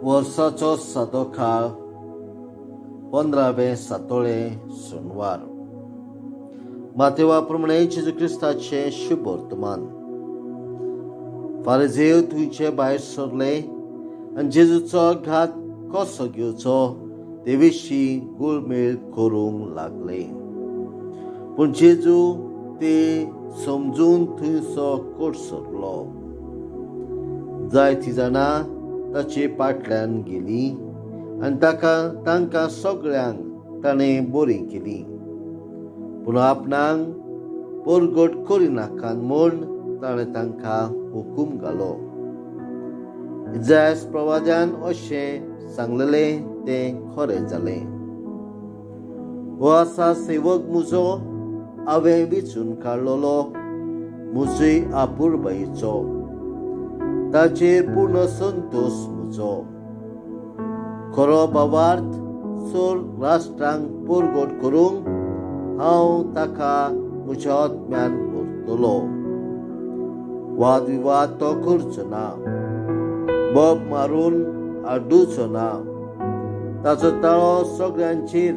वर्साचो सादो काळ 15वें सातोळें सोनवार. मातेवा प्रमाणे जेजू क्रिस्ताचें शुभ वर्तमान. फारिजेव थंयचे भायर सरले आनी जेजूचो घात कसो घेवचो ते विशीं गुळमेळ करूंक लागले. पूण जेजू ते समजून थंयसो कोट सरलो. जायतीं जाणां ताचे फाटल्यान गेलीं आनी ताका तांकां सगळ्यांक ताणें बरीं केलीं. पूण आपणाक परगट करिनाकात म्हूण ताणें तांकां हुकूम घालो. इजायस प्रवाद्यान अशें सांगलेलें तें खरें जालें. हो आसा सेवक म्हजो, हांवें विचून काडलेलो, म्हजोय आपुरबायेचो, ताचेर पूर्ण संतोश म्हजो. खरो भावार्थ सोर राष्ट्रांक परगट करूंक हांव ताका म्हज्या आत्म्यान व्हरतलो. वाद विवाद तो करचो ना, बोब मारून आड्डुचो ना, ताचो ताळो सगळ्यांचेर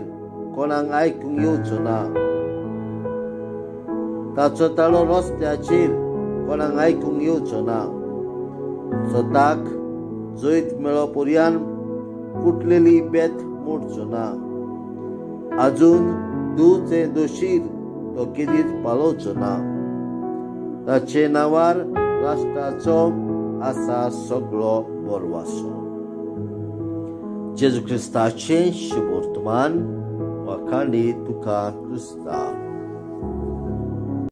कोणाक आयकूंक येवचो ना, ताचो ताळो रस्त्याचेर कोणाक आयकूंक येवचो ना. स्वताक जैत मेळो पर्यान फुटलेली बेत मोडचो ना, आजून दुचे दोशीर तो केदीच पालोवचो ना. ताचे नांवार राष्ट्राचो आसा सगळो बरवासो. जेजू क्रिस्ताचें शुभ वर्तमान. वाखाणी तुका क्रिस्ता.